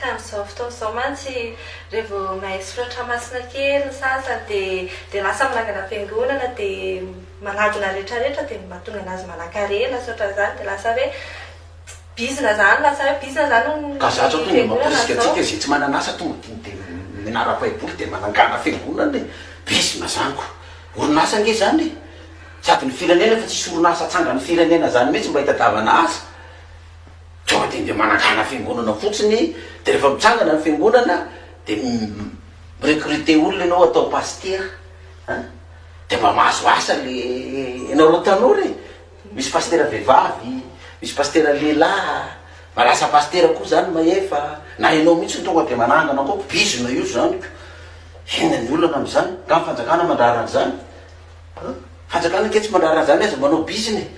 Ka amin'izao fotoana izao mantsy revo mahay soratra masina kely ny sasany dia dia lasa manangana fiangonana dia manadina retraretra dia mahatonga anazy manankarena sy ohatran'izany dia lasa hoe bizina zany lasa hoe bizina zany ny Ka za zao tonga fiangonana mamporisika amin'izao. antsika izay tsy manana asa tonga dia mianara baiboly dia manangana fiangonana e! Bizina zany ko! Orinasa ange zany e! Sady ny firenena efa tsisy orinasa atsangan'ny firenena zany mihitsy mba hitadiavana asa. Tonga dia ndeha manangana fiangonana fotsiny, dia rehefa mitsangana ny fiangonana dia mi-recruter olona ianao atao pasitera an, dia mba mahazo asa le ianareo tanora e, misy pasitera vehivavy, misy pasitera lehilahy, mba lasa pasitera koa zany mahefa, na ianao mihitsy no tonga dia manangana koa, bizina io zany ko, inona ny olana amin'izany, nga ny fanjakana mandrara an'izany an, fanjakana ange tsy mandrara an'izany aza manao bizina e.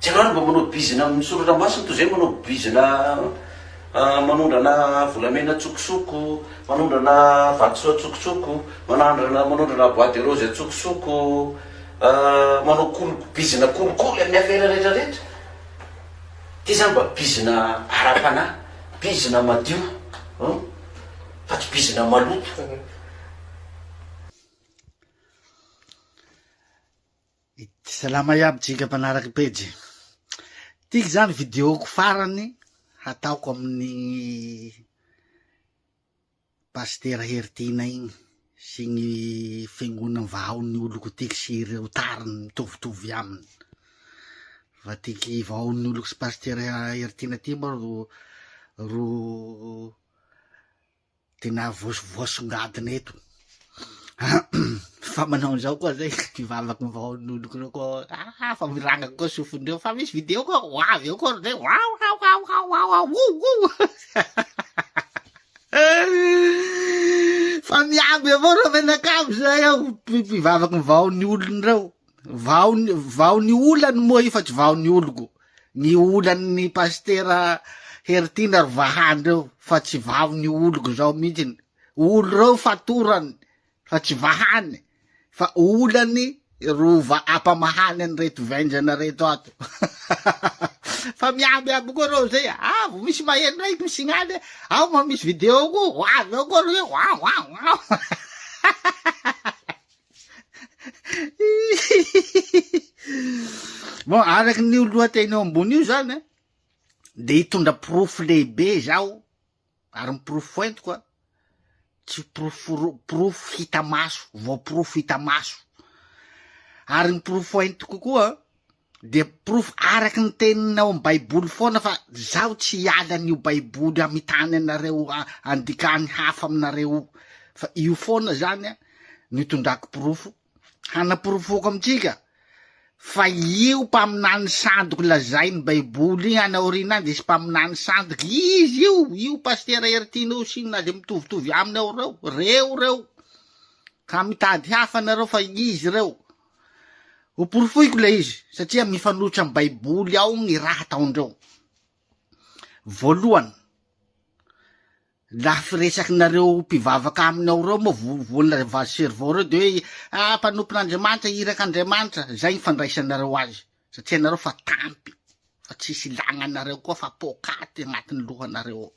Tsy ianao ary mba manao bizina amin'ny soratra masina toy izay manao bizina manondrana volamena an-tsokosoko, manondrana vatosoa an-tsokosoko, manandrana manondrana bois de rose an-tsokosoko, manao kolo bizina kolikoly amin'ny afera rehetra rehetra. Ity zany mba bizina ara-panahy, bizina madio fa tsy bizina maloto. Salama iaby tsika mpanaraky pejy. Tiky zany video-ko farany hataoko amin'ny Pasitera Heritiana igny sy gny fiangonana vahaon'ny oloko tiky sy ireo tariny mitovitovy aminy. Fa tiky vahaon'ny oloko sy Pasitera Heritiana ty moa ro ro Tena voasongadina eto. Fa manao an'izao koa zay mpivavaky ny vahoan'oloko reo koa ah fa miranga koa sofindreo fa misy video koa ho avy eo koa ry wao wao wao wao wao wao wou wou. Fa miamby avao reo mianakavy zay aho mpivavaky ny vahoan'ny olony reo. Vao ny vao ny olany moa io fa tsy vao ny oloko. Ny olan'ny pasitera Heritiana ry vahany reo fa tsy vao ny oloko zao mihitsiny. Olo reo fatorany fa tsy vahany fa olany ro va ampamahany an'ireto vendrana reto ato. Fa miamby aby koa reo zay ah vo misy maheno raiky misignaly ao ma misy video koa ho avy ao koa reo wa wa wa. Bon, araky ny lohateny eo ambony io zany an, de hitondra porofo lehibe zaho, ary ny porofo entiko an, tsy porofo ro- porofo hita maso, voaporofo hita maso, ary ny porofo entiko koa dia porofo araka ny teniny ao amin'ny baiboly foana fa zaho tsy hiala an'io baiboly hamitany anareo andikany hafa aminareo io fa io foana zany a no itondrako porofo hanaporofoako amintsika fa io mpaminany sandoky lazain'ny baiboly iny any aoriana any dia hisy mpaminany sandoky izy io io pasitera Heritiana io sy ny na dia mitovitovy aminy ao reo reo reo ka mitady hafa nareo fa izy reo Ho porofoiko ilay izy satria mifanohitra amin'ny baiboly ao ny raha ataondreo. Voalohany, laha firesakinareo mpivavaka aminy ao reo moa voan'ny lavage cerveau reo de hoe ah mpanompon'Andriamanitra, irak'Andriamanitra, zay ny fandraisanareo azy satria nareo fa tampy, fa tsisy ilagna anareo koa fa poakaty agnatin'ny lohanareo ao.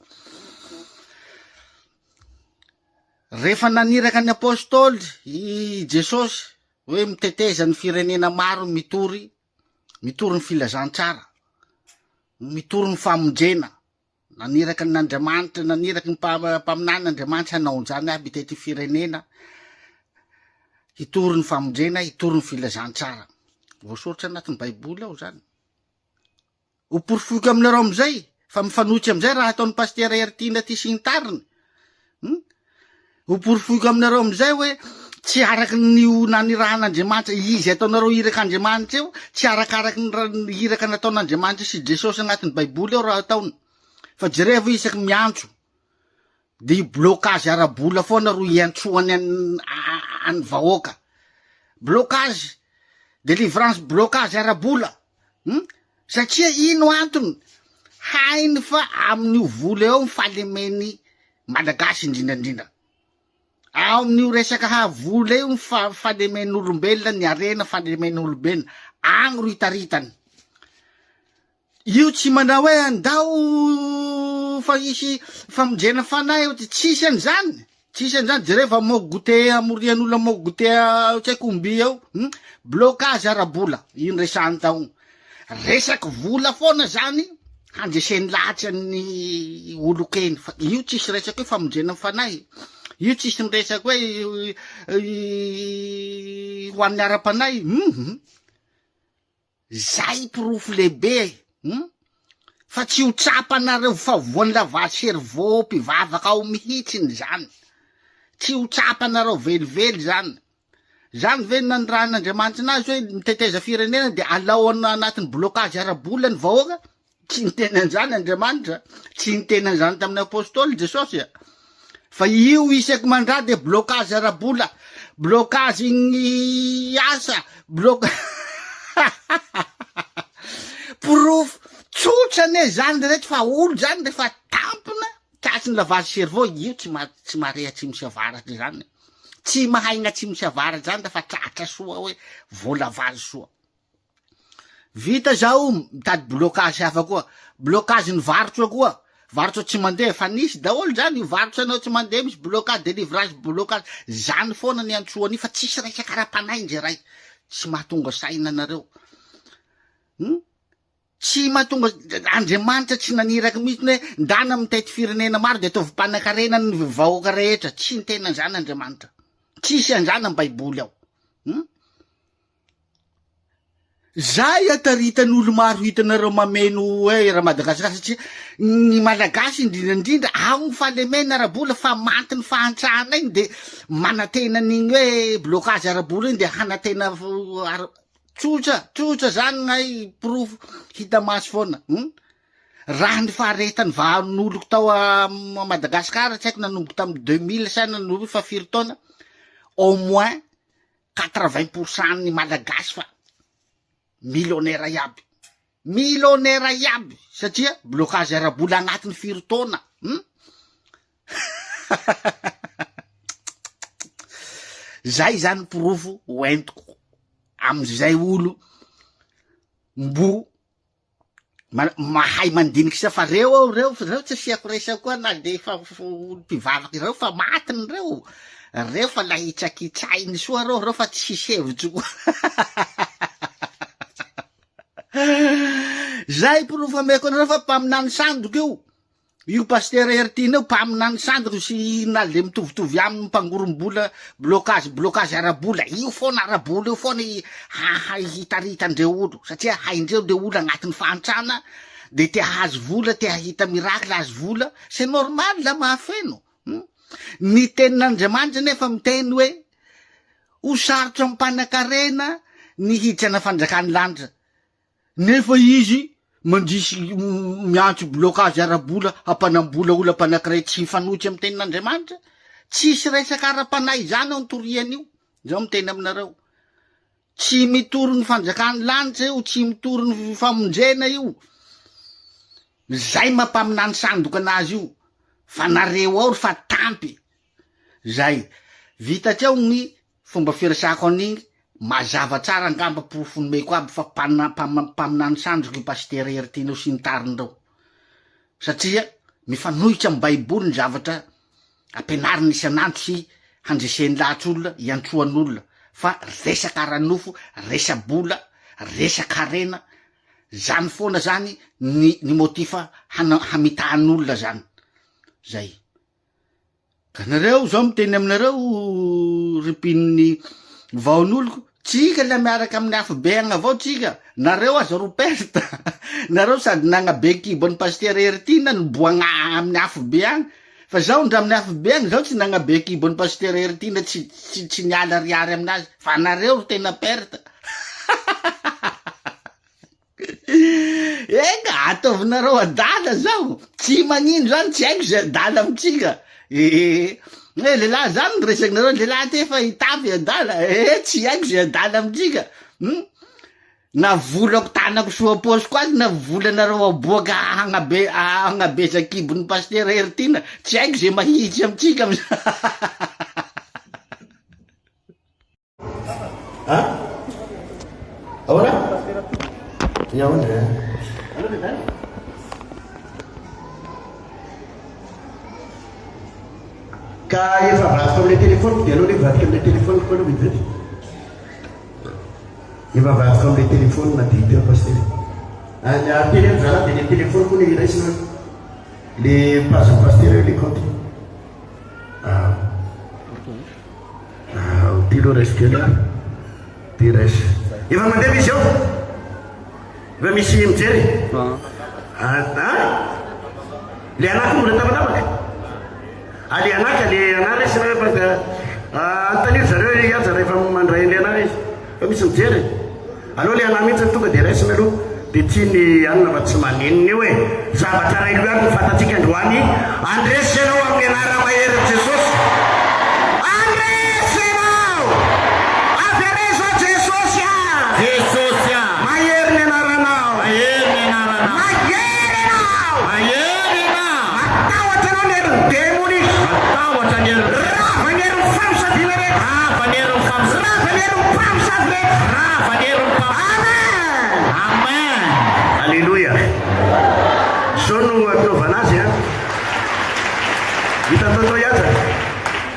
Rehefa naniraka ny apostoly i Jesosy hoe miteteza ny firenena maro mitory mitory ny filazantsara, mitory ny famonjena, naniraka ny Andriamanitra, naniraka ny mpaminany Andriamanitra hanao an'izany aby hitety firenena, hitory ny famonjena, hitory ny filazantsara. Voasoratra anatin'ny Baiboly ao izany. Ho porofoiko aminareo amin'izay fa mifanohitra amin'izay raha ataon'ny pasitera Heritiana ty sy ny tariny. Hum? Ho porofoiko aminareo amin'izay hoe tsy araka ny ho nanirahan'Andriamanitra izy ataonareo irak'Andriamanitra io, tsy arakaraky ny iraka nataon'Andriamanitra sy Jesosy agnatin'ny Baiboly ao raha ataony. Fa jerevo isaky miantso de io blocage ara-bola foana ro iantsoany an'ny vahoaka. Blocage, délivrance blocage ara-bola. Hum? Satria ino antony? Hainy fa amin'io vola eo ny fahalemen'ny Malagasy indrindra indrindra. Ao amin'io resaka ha vola io ny fa- fahalemen'olombelona, ny harena fahalemen'olombelona. Agny ro itaritany. Io tsy manao hoe andao. fa hisy famonjena fanahy eo ty tsisy an'izany tsisy an'izany jereo fa mao goûter amorian'olona mao goûter tsy haiko ombia eo hum blocage ara-bola iny resahany tao resaky vola foana zany handreseny lahatsy an'ny olokeny fa io tsisy resaky hoe famonjena ny fanahy io tsisy miresaky hoe ho an'ny ara-panahy hum Zay porofo lehibe e! Hum! Fa tsy ho tsapanareo fa voan'ny lavage cerveau mpivavaka ao mihitsiny zany. Tsy ho tsapanareo velively zany. Zany ve no nanirahan'Andriamanitra anazy hoe miteteza firenena de alao anatin'ny blocage ara-bola ny vahoaka? Tsy niteny an'izany Andriamanitra, tsy niteny an'izany tamin'ny apostoly Jesosy a. Fa io isaky mandà dia blocage ara-bola, blocage ny asa, bloc Porofo tsotra anie zany ry reto fa olo zany rehefa tampona tratry ny lavage cerveau io tsy ma- tsy mahare atsimo sy avaratra izany, tsy mahay ny atsimo sy avaratra zany rehefa tratra soa hoe voalavage soa. Vita zao mitady blocage hafa koa, blocage ny varotra koa, varotra tsy mandeha, efa nisy daholo zany io varotra anao tsy mandeha misy blocage delivrage blocage, zany foana ny antsoan'io fa tsisy resaka ara-panahy ndry ray, tsy mahatonga saina anareo hum, tsy mahatonga, Andriamanitra tsy naniraka mihitsy hoe ndana mitety firenena maro de ataovy mpanakarena ny vahoaka rehetra, tsy niteny an'izany Andriamanitra, tsisy an'izany am baiboly ao hum. Zay ataritan'olo maro hitanareo mameno hoe ra Madagascar satria ny Malagasy indrindra indrindra ao ny fahalemena ara-bola fa mantin'ny fahantrana iny de manantena an'iny hoe blocage ara-bola iny de hanantena ara tsotra tsotra zany gnay porofo hita maso foana hum raha ny faharetan'ny vahan'oloko tao a Madagascar tsy haiko nanomboka tamin'ny 2000 sa nanomboka fa firy taona au moins 80 pour cent ny malagasy fa millionnaire iaby, millionnaire iaby satria blocage ara-bola agnatin'ny firy taona hum zay zany porofo hoentiko am'izay olo mbo Mahay mandinika sa fa reo aho reo reo tsy asiako resaka koa na de efa olo mpivavaka reo fa matiny reo, reo fa la hitsakitsainy soa reo, reo fa tsisy hevitsy koa zay porofo ameko anareo fa mpaminany sandoka io. Io Pasitera Heritiana io mpaminany sandoka sy na le mitovitovy aminy mpangorom-bola blocage blocage ara-bola io foana ara-bola io foana hitaritan-dreo olo satria haindreo le olo agnatin'ny fahantrana de te hahazo vola te hahita miracle hahazo vola c'est normal mahafeno hum ny tenin'Andriamanitra nefa miteny hoe ho sarotra amin'ny mpanakarena ny hiditra ana fanjakan'ny lanitra Nefa izy mandrisy miantso blocage ara-bola hampanam-bola olona mpanakiray tsy mifanohitra amin'ny tenin'Andriamanitra. Tsisy resaka ara-panahy izany ao nitoriany io. Izao miteny aminareo. Tsy mitory ny fanjakan'ny lanitra io, tsy mitory ny famonjena io. Zay mampaminany sandoka anazy io. Fa nareo ao ry fa tampy. Zay. Vita hatreo ny Fomba firesahako an'igny mazava tsara angamba porofo nomeko aby fa mpaminany sandriko io pasitera Heritiana io sy ny tariny reo satria mifanohitra am baiboly ny zavatra ampianariny isan'andro sy handreseny lahatry olona iantsoan'olona fa resaka ara-nofo resa-bola resa-karena zany foana zany ny ny motif hana hamitahan'olona zany zay. Ka nareo zao miteny aminareo ry mpinon'ny vaonoloko, tsika la miaraka amin'ny afobe agny avao tsika, nareo aza ro perte, nareo sady nagnabe kibo an'i pasitera Heritiana no boagna amin'ny afobe agny, fa zaho ndra amin'ny afobe agny zaho tsy nagnabe kibo an'i pasitera Heritiana tsy tsy tsy niala ariary aminazy, fa nareo ro tena perte. Eka, ataovinareo adala zao, tsy magnino zany, tsy haiko zay adala amintsika, ee, eh lehilahy zany ny resakinareo, lehilahy ty efa hitafy adala, ee tsy haiko zay adala amintsika, hum, na volako tanako soa paosiko azy na volanareo aboaka hagnabe hagnabeza kibon'ny pasitera Heritiana, tsy haiko zay mahitsy amintsika amizao. Ah? Ahoana? Ny ahoana? Ka efa avadiko amin'ilay telefaoniko dia aleo anie hivadika amin'ilay telefaoniko aloha vetivety. Efa avadiko amin'ilay telefaonina dia teo pasitera. Ary ary teneno zalahy dia ilay telefaoniko no iraisina hoe le page an'i pasitera io le compte. Ah. Ah, ity aloha raisiko kely ah. Ity raisy. Efa mandeha ve izy ao? Efa misy mijery? Ah, ah? Le anah koa mbola tapatapaka? Ah, le anah ka le anah raisina hoe fa ah, anontanio ry zareo hoe Haja rehefa mandray an'le anah izy. Fa misy mijery. Aleo le anah mihitsy tonga dia raisina aloha. Dia tia ny anona fa tsy manenina io e. Zavatra iray loha ihany no fantatsika androany. Andresy ianao amin'ny anara-maherin'i Jesosy. Andresy ianao! Avereza Jesosy ah! Jesosy ah! Mahery ny anaranao. Mahery ny anaranao. Mahery ianao. Mahery ianao. Matahotra anao ny herin'ny demony. Matahotra ny herin'ny Rava ny herin'ny famosaviana rehetra. Rava ny herin'ny famosaviana. Rava ny herin'ny mpamosavy rehetra. Rava ny herin'ny mpamosavy. Amen. Amen. Aleloia. Zao no ataovana azy an. Hita tonton Ihaja.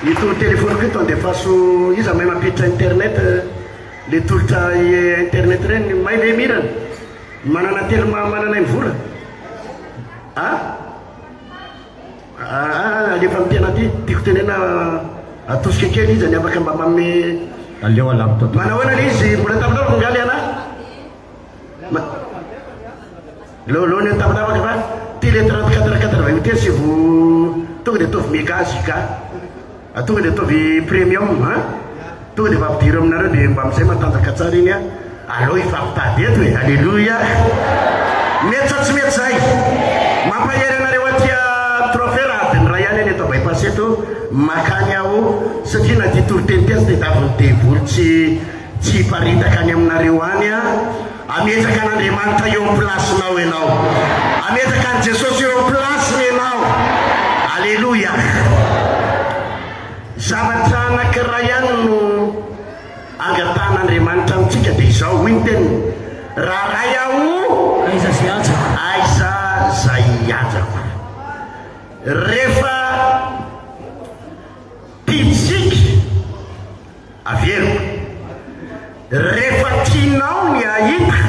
Ito telephone-ko ito andefaso iza mahay mampiditra internet. Le tolotra internet reny may ve mirana? Manana telma manana ny vola? A? Aa alefa amin'ny tena aty, tiako tenena atosika kely izy any afaka mba manome Aleo alamo tonton. Manahoana le izy mbola tapatapaka nga le ana? Ma... Leo leo ny tapatapaka fa ty le 34 88 si vous tonga de ataovy mega giga. A tonga dia ataovy premium an! Tonga dia efa ampidiro aminareo dia mba amin'izay matanjaka tsara iny an! Aleo hifampitady eto e! Alléluia! Mety sa tsy mety zay? Mampahery anareo aty a Trophée raha adiny iray ihany any eto Bypass eto makany aho satria na ity toriteny ity aza dia davin'ny devoly tsy tsy hiparitaka any aminareo any an! Ametraka an'Andriamanitra eo amin'ny place-nao ianao. Ametraka an'i Jesosy eo amin'ny place-ny ianao. Aleloia. Zavatra anankiray ihany no angatahan'Andriamanitra amintsika dia izao, hoy ny teniny, Raha ray aho, Aiza izay hajako? Aiza izay hajako? Rehefa tiantsika Averiko, rehefa tianao ny hahita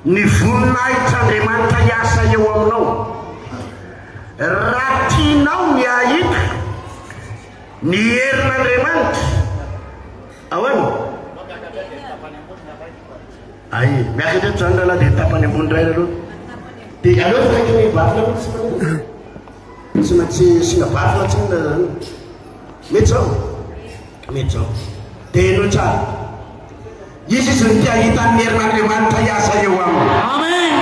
ny voninahitr'Andriamanitra hiasa eo aminao, raha tianao ny hahita ny herin'Andriamanitra, ahoana? Ay, miakatra eto zany rahalahy dia tapany ambony iray aloha. Dia aleo tsy maintsy bafina mihitsy tsy maninona. Tsy maintsy asiana bafina tsinona zany. Mety zao? Mety zao. Dia henoy tsara. Izy izy no te hahita ny herin'Andriamanitra hiasa eo aminy. Amen.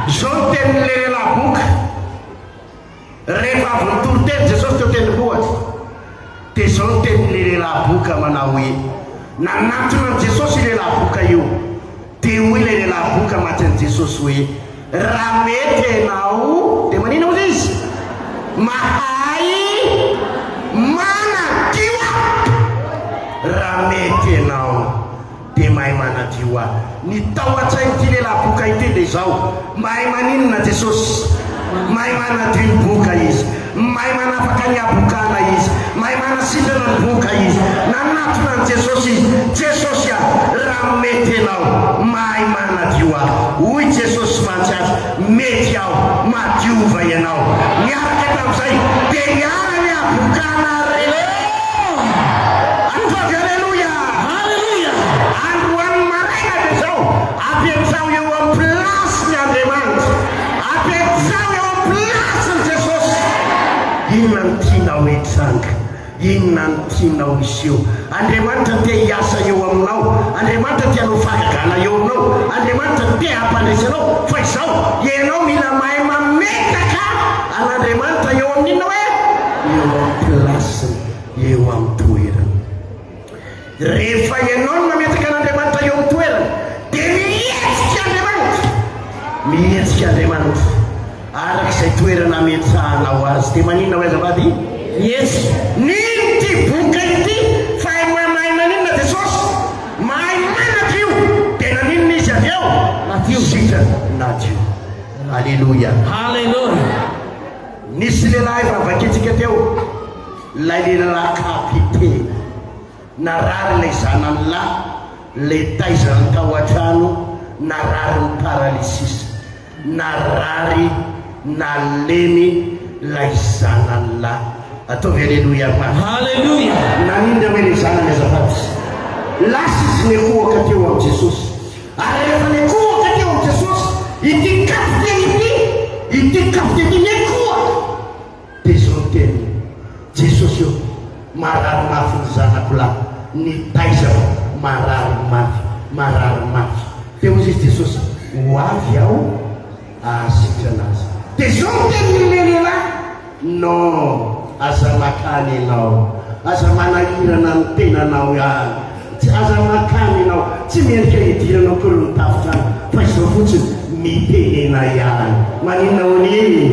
Izao ny tenin'ilay lehilahy boka. Rehefa avy nitory teny Jesosy teo tendrombohitra, dia izao ny tenin'ilay lehilahy boka manao hoe, nanatona an'i Jesosy io lehilahy boka io, dia hoy ilay lehilahy boka mantsy an'i Jesosy hoe, Raha mety ianao, dia manina hozy izy? Mahay manadio aho. Raha mety ianao, dia mahay manadio aho. Ny tao an-tsain'ity lehilahy boka ity dia izao, mahay maninona Jesosy? Mahay manadio ny boka Izy. Mahay manafaka ny habokana Izy. Mahay manasitrana ny boka Izy. Nanatona an'i Jesosy izy, Jesosy a, raha mety Ianao, mahay manadio ahy. Hoy Jesosy mantsy azy, Mety Aho, madiova ianao. Niaraka tamin'izay, dia niala ny habokana rehetra. Ataovy Aleloia! Aleloia! Androany maraina dia izao, apetraho eo amin'ny place-ny Andriamanitra. Apetraho eo am-pilasin'i Jesosy. Inona no tianao hitranga? Inona no tianao hiseho? Andriamanitra te hiasa eo aminao. Andriamanitra te hanao fahagagana eo aminao. Andriamanitra te hampandresy anao. Fa izao, ianao mila mahay mametraka an'Andriamanitra eo amin'ny inona hoe? Eo am-pilasiny, eo amin'ny toerany. Rehefa ianao no mametraka an'Andriamanitra eo amin'ny toerany, dia mihetsika Andriamanitra. Mihetsika Andriamanitra araka izay toerana ametrahanao azy. Dia maninona hoy azafady? Mihetsika. Nino ity boka ity fa hay mahay maninona Jesosy? Mahay manadio. Dia naninona izy avy eo? Nadio. Sitrana, nadio. Aleloia. Haleloia. Nisy lehilahy efa vakintsika teo. Ilay lehilahy kapiteny. Narary ilay zanany lahy, ilay taizany tao an-trano, narary ny paralysis. Narary nalemy ilay zanany lahy. Ataovy aleloia mafy. Haleloia. Naninona hoe ilay zanany azafady? Lasa izy niankohoka teo amin'i Jesosy. Ary rehefa niankohoka teo amin'i Jesosy ity kapiteny ity, ity kapiteny ity niankohoka, dia izao ny teniny, Jesosy ô, marary mafy ny zanako lahy, nitaizako, marary mafy, marary mafy. Dia hoy izy Jesosy, Ho avy aho hahasitrana azy. Dia izao ny tenin'ilay lehilahy, Non, aza makany ianao, aza manahirana ny tenanao ihany, tsy, aza makany ianao, tsy mendrika hidiranao akory ny tafitra any, fa izao fotsiny, mitenena ihany. Maninona hono e?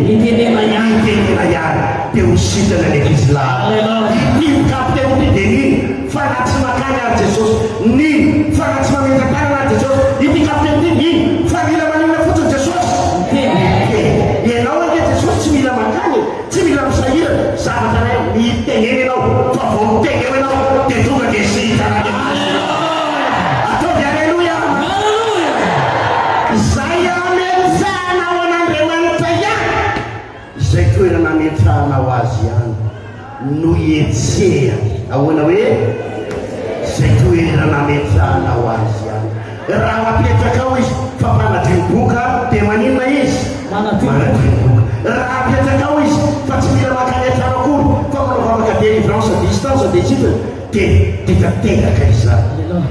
Mitenena ihany. Mitenena ihany, dia ho sitrana ny ankizilahy. Aleloia. Ity kapiteny ity dia nino fa na tsy makany ary Jesosy, nino fa na tsy mametra-tanana ary Jesosy, ity kapiteny ity nino fa mila maninona fotsiny Jesosy? Miteny. Miteny. Ianao ange Jesosy tsy mila mankany e, tsy mila misahirana, zavatra iray mitenena ianao fa vao miteny eo ianao dia tonga dia sitrana ny ankizilahy. Ataovy aleloia. Aleloia. Izay ametrahanao an'Andriamanitra ihany. Izay toerana ametrahanao azy ihany no ihetsehany. Ahoana hoe? Izay toerana ametrahanao azy ihany. Raha apetrakao izy fa mpanadio boka dia maninona izy? Manadio boka. Manadio boka. Raha apetrakao izy fa tsy mila mankany an-trano akory fa manao vavaka délivrance à distance dia sitrana dia dia tanteraka izany. Aleloia.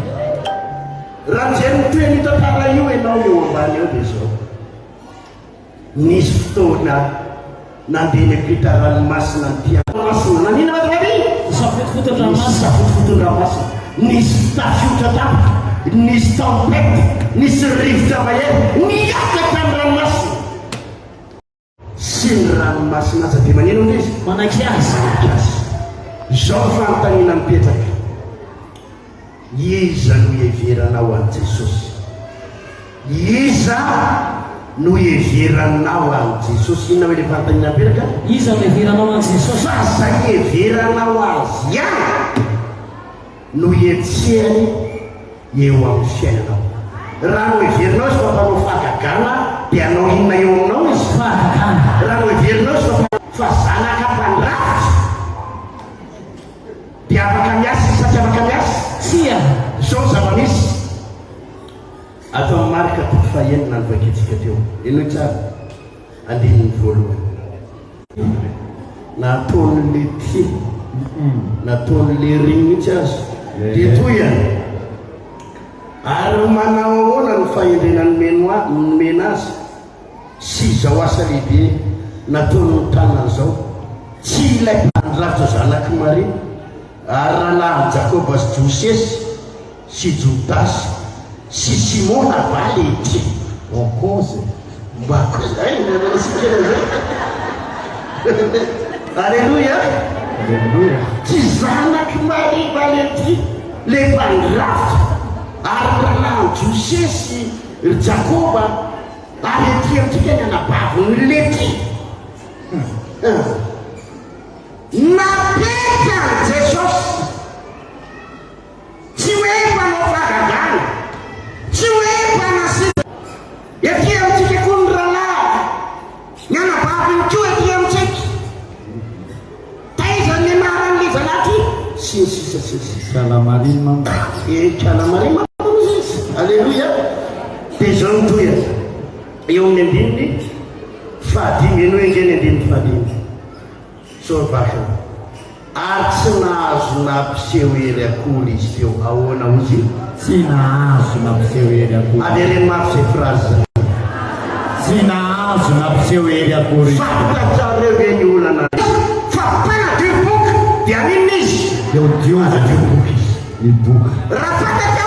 Raha mijery ny tohin'io tantara io ianao eo ambany eo dia izao. Nisy fotoana nandeha niampita ranomasina ny mpianatra. Ranomasina. Naninona azafady? Nisafotofoton-dranomasina. Nisafotofoton-dranomasina. Nisy tafiotra tampoka, nisy tempête, nisy rivotra mahery niakatra ny ranomasina. Sy ny ranomasina aza dia maninona izy? Manaiky azy. Manaiky azy. Izao ny fanontaniana mipetraka. Iza no iheveranao an'i Jesosy? Iza no iheveranao an'i Jesosy? Inona hoe ilay fanontaniana mipetraka? Iza no iheveranao an'i Jesosy? Fa izay iheveranao azy ihany no ihetsehany eo amin'ny fiainanao. Raha noheverinao izy fa mpanao fahagagana, dia hanao inona eo aminao izy? Fahagagana. Raha noheverinao izy fa fa zanaka mpandrafitra, Dia afaka miasa izy sa tsy afaka miasa? Tsia. Izao ny zava-misy. Ato amin'ny Marka toko fahenina no vakintsika teo. Henoy tsara. Andininy voalohany. Nataon'le ty, nataon'le ry mihitsy aza. Dia tohiny. Ary manao ahoana ny fahendrena nomena azy? Sy izao asa lehibe nataon'ny tanany izao, tsy ilay mpandrafitra zanak'i Maria, ary rahalahin'i Jakoba sy Josesy sy Jodasy sy Simona va le ity? En cause. Mba koa zay, nanana sy kely an'izay. Alléluia. Alléluia. Tsy zanak'i Maria va le ity, le mpandrafitra, ary rahalahin'i Josesy sy ry Jakoba? Ary ety amintsika ny anabavin'i Lety. Napetrany Jesosy. Tsy hoe mpanao fahagagana, tsy hoe mpanasitrana. Ety amintsika koa ny rahalahiko, ny anabaviny koa ety amintsika. Taiza ny anaran'ilay zalahy ity? Sy ny sisa sy ny sisa. Kalamarine manko. Eh, kalamarine manko hozy izy. Aleloia. Dia izao no tohiny. Eo amin'ny andininy fahadimy, henoy ange ny andininy fahadimy. Izao ny vakiny. Ary tsy nahazo nampiseho hery akory izy teo. Ahoana hozy? Tsy nahazo nampiseho hery akory. Avereno mafy izay phrase izay. Tsy nahazo nampiseho hery akory izy teo. Fantatrareo ve ny olana fa mpanadio boka dia haninona izy? Dia ho diovina Hanadio boka izy. ny boka. Raha fantatrareo.